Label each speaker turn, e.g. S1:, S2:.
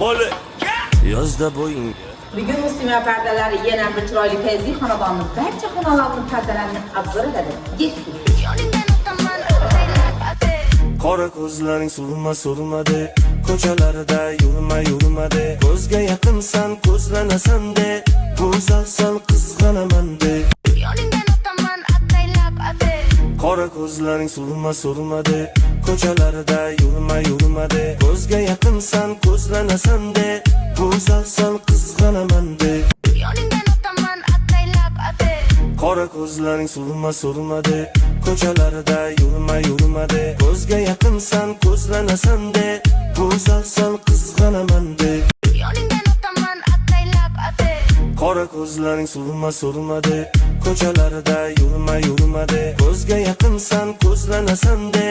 S1: Bola yozda bo'ying.
S2: Bugun Muslima pardalari yana bir chiroyli fayzli xonadonni barcha xonalarini pardalarini обзор etadi. Yetdik.
S3: Yo'lingdan o'taman ataylab ate.
S1: Qora ko'zlaring surma, surma de. Ko'chalarda yurma, yurma de. Ko'zga yaqinsan, ko'zlanasan de. Go'zalsan, qizg'anaman de.
S3: Yo'lingdan o'taman ataylab ate.
S1: Qora ko'zlaring surma, surma de. Ko'chalarda yurma, yurma de. Ko'zga yaqinsan, ko'zlanasan de. Go'zalsan, qizg'anaman de.
S3: Yo'lingdan o'taman ataylab ate.
S1: Qora ko'zlaring surma, surma de. Ko'chalarda yurma, yurma de. Ko'zga yaqinsan, ko'zlanasan de. Go'zalsan, qizg'anaman de.
S3: Yo'lingdan o'taman ataylab ate.
S1: Qora ko'zlaring surma, surma de. Ko'chalarda yurma, yurma de. Ko'zga yaqinsan, ko'zlanasan de.